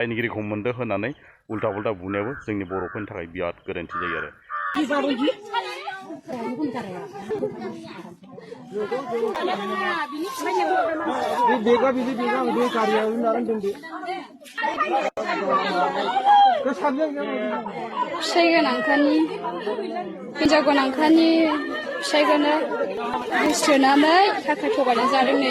दायनिगिरिखौ मोनदो होननानै उल्टा उल्टा बुनायाबो जोंनि बर'फोरनि थाखाय बिराद गोरोन्थि जायो आरो। फिसाइ गोनांखानि हिनजाव गोनांखानि फिसाइखौनो गोसोथोनानै थाखाय थगायनानै जादों नै।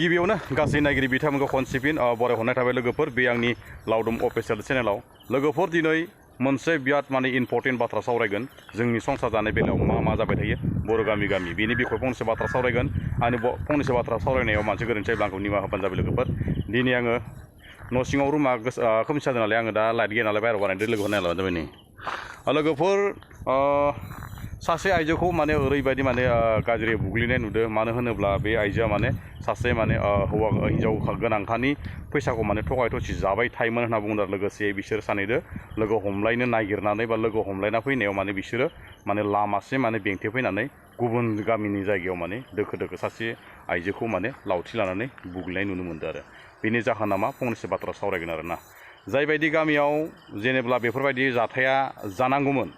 गिबियावनो गासै नायगिरि बिथांमोनखौ खनसेफिन बरायहरनाय थाबाय लोगोफोर बे आंनि लावदुम अफिसियेल चेनेलाव। लोगोफोर दिनै मोनसे बिराद इम्पर्टेन्ट बाथ्रा सावरायगोन जोंनि संसार जानाय बेलायाव मा जाबाय थायो बर' गामि बेनि बिखय फंनैसो बाथ्रा सावरायगोन। आंनि फंनैसो बाथ्रा सावरायनायाव मोनसे गोरोन्थि जायोब्ला आंखौ निमाहा होबानो जाबाय लोगोफोर। दिनै आङो न' सिङाव रुमा खोमसि जादों नालाय आङो दा लाइट गैया नालाय बाहेरायाव बानायदो लोगोफोर नायलाबानो जाबाय नै। लोगोफोर सासे आइजोखौ ओरैबायदि गाज्रि बुग्लिनाय नुदों। मानो होनोब्ला बे आइजोआ सासे हौवा हिनजाव गोनांखानि फैसाखौ थगाय थसि जाबाय थायोमोन होनना बुंदों। लोगोसे बिसोर सानैदो लोगो हमलायनो नागिरनानै बा लोगो हमलायना फैनायाव बिसोरो लामासिम बेंथे फैनानै गुबुन गामिनि जायगायाव दोखो दोखो सासे आइजोखौ लावथि लानानै बुग्लिनाय नुनो मोनदों आरो। बेनि जाहोना मा फंनैसो बाथ्रा सावरायगोन आरोना। जायबायदि गामियाव जेनेब्ला बेफोरबायदि जाथाया जानांगौमोन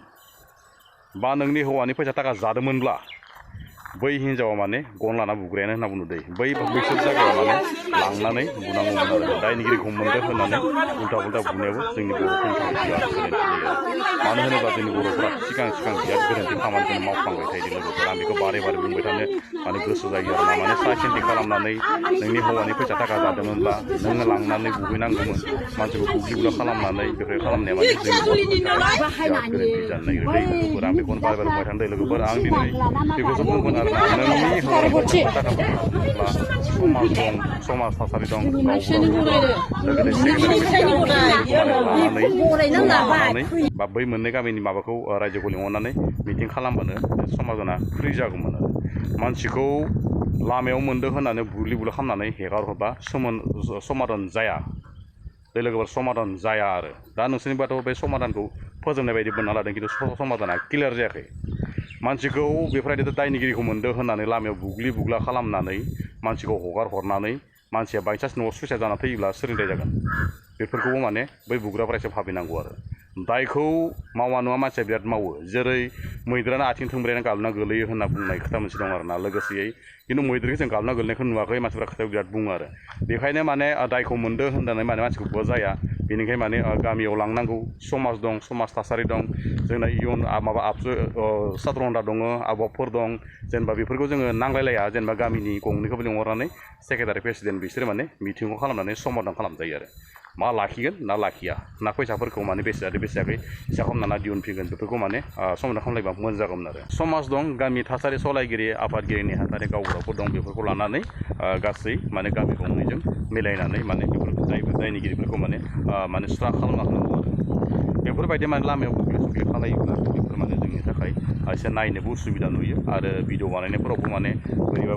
बा नोंनि हौवानि फैसा थाखा जादोंमोनब्ला बै हिनजावा गन लाना बुग्रायानो होनना बुंदों दै। बैसोर जायगायाव लांनानै बुनांगौमोन आरो। दायनिगिरिखौ मोनदो होननानै उल्टा उल्टा बुनायाबो जोंनि बर'फोरनि थाखाय बिराद गोरोन्थि जायो आरो। मानो होनोब्ला जोंनि बर'फोरा सिगां बिराद गोरोन्थि खामानिखौनो मावफ्लांबाय थायो लोगोफोर। आं बेखौ बारे बारे बुंबाय थानो गोसो जायो आरो। साइ सेन्टि खालामनानै नोंनि हौवानि फैसा थाखा जादोंमोनब्ला नोङो लांनानै बुहैनांगौमोन। मानसिखौ बुग्लि बुग्ला खालामनानै बेफोर खालामनाया जोंनि बर'फोरनि थाखाय बिराद गोरोन्थि जानो नागिरो दै लोगोफोर। आं बेखौनो बारे बारे बुंबाय थादों लोगोफोर। आं दिनै बेखौसो बुंगोन आरो नोंनि हौवानि फैसा थाखाफोरखौ बुङोब्ला समाज दं, समाज थासारि दं, लानानै बा बै मोननै गामिनि माबाखौ रायजोखौ लिंहरनानै मिटिं खालामबानो समाजाना फ्रि जागौमोन आरो। मानसिखौ लामायाव मोनदो होननानै बुग्लि बुग्ला खालामनानै हेगार हरबा समाधान जाया बे लोगोफोर, समाधान जाया आरो। दा नोंसोरनि बाथौ बे समाधानखौ फोजोबनाय बायदि मोनना लादों खिन्थु समाधाना क्लियार जायाखै। मानसिखौ बेफोरबायदि दायनिगिरिखौ मोनदो होननानै लामायाव बुग्लि बुग्ला खालामनानै मानसिखौ हगार हरनानै मानसिया बायसान्स न'आव सुइसाइड जाना थैयोब्ला सोरनि दाय जागोन? बेफोरखौबो बै बुग्राफ्रा एसे भाबिनांगौ आरो। दायखौ मावा नङा मानसिया बिराद मावो। जेरै मैदेरानो आथिं थोंब्रैयानो गाबना गोलैयो होनना बुंनाय खोथा मोनसे दं आरोना। लोगोसेयै खिन्थु मैदेरखौ जों गाबना गोलैनायखौ नुवाखै, मानसिफ्रा खोथायाव बिराद बुङो आरो। बेखायनो दायखौ मोनदो होननानै मानसिखौ बुवा जाया। बेनिखायनो गामियाव लांनांगौ। समाज दं, समाज थासारि दं, जोंना इयुन आबसु सात्रहन्दा दङ, आबहावाफोर दं। जेनेबा बेफोरखौ जोङो नांलायलाया। जेनेबा गामिनि गंनैखौबो लिंहरनानै सेक्रेटारि प्रेसिडेन्ट बिसोरो मिटिंखौ खालामनानै समाधान खालामजायो आरो। मा लाखिगोन ना लाखिया, ना फैसाफोरखौ बेसे जादों बेसे जायाखै हिसाब खालामना दिहुनफिनगोन, बेफोरखौ समाधान खालामलायबा मोजां जागौमोन आरो। समाज दं, गामि थासारि सलायगिरि आफादगिरि नेहाथारि गावबुराफोर दं। बेफोरखौ लानानै गासै गामि गंनैजों मिलायनानै बेफोरखौ दायनिगिरिफोरखौ स्रा खालामना होनांगौ आरो। बेफोरबायदि लामायाव बुग्लि सुग्लि खालायोब्ला बेफोर जोंनि थाखाय एसे नायनोबो उसुबिदा नुयो आरो भिडिअ बानायनायफोरावबो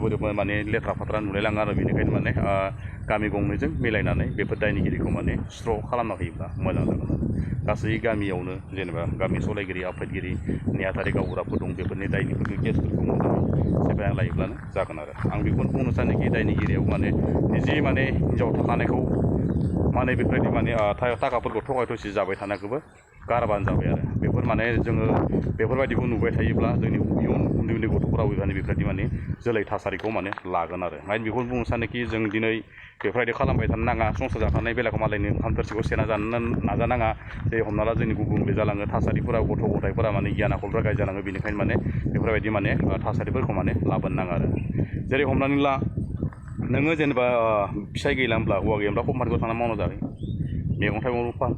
बोरैबा लेथ्रा फाथ्रा नुलायलाङो आरो। बेनिखायनो गामि गंनैजों मिलायनानै बेफोर दायनिगिरिखौ स्र' खालामना होयोब्ला मोजां जागोन आरो। गासै गामियावनो जेनेबा गामि सलायगिरि आफादगिरि नेहाथारि गावबुराफोर दं। बेफोरनि दायनिफोरखौ केसफोरखौ मोजाङै सेफायना लायोब्लानो जागोन आरो। आं बेखौनो बुंनो सानोखि दायनिगिरियाव निजे हिनजाव थाखानायखौ बेफोरबायदि थाखाफोरखौ थगाय थसि जाबाय थानायखौबो गारबानो जाबाय आरो। बेफोर जोङो बेफोरबायदिखौ नुबाय थायोब्ला जोंनि इयुन उन्दै उन्दै गथ'फोराबो बेफोरबायदि जोलै थासारिखौ लागोन आरो। बेखौनो बुंनो सानोखि जों दिनै बेफोरबायदि खालामबाय थानो नाङा। संसार जाखानाय बेलाखौ मालायनि ओंखाम थोरसिखौ सेना जानो नाजानाङा। जेरै हमना ला जोंनि गुबुंले जालाङो थासारिफोरा, गथ' गथायफोरा गियान आखलफोरा गाज्रि जालाङो। बेनिखायनो बेफोरबायदि थासारिफोरखौ लाबोनो नाङा आरो। जेरै हमनानै ला नोङो जेनेबा फिसाइ गैलांब्ला, हौवा गैयाब्ला कम्पानिफोराव थांना मावना जाहै, मैगं थाइगं फान,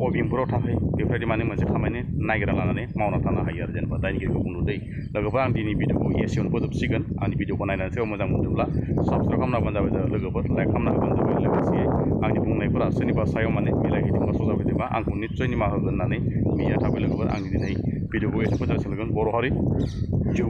अभिंफोराव थाहै, बेफोरबायदि मोनसे खामानि नागिरना लानानै मावना थानो हायो आरो। जेनेबा दायनिगिरिखौ बुंनो दै लोगोफोर। आं दिनै भिडिअखौ एसेयावनो फोजोबसिगोन। आंनि भिडिअखौ नायनानै सोरबा मोजां मोनदोंब्ला साबसक्राइब खालामना होबानो जाबाय लोगोफोर, लाइक खालामना होबानो जाबाय। लोगोसे आंनि बुंनायफोरा सोरनिबा सायाव मिलायहैदोंबा सजा फैदोंबा आंखौ निस्सय निमाहा होगोन होननानै मिजिंथिना थाबाय लोगोफोर। आं दिनै भिडिअखौ एसे फोजोबसिगोन। बर' हारि जिउ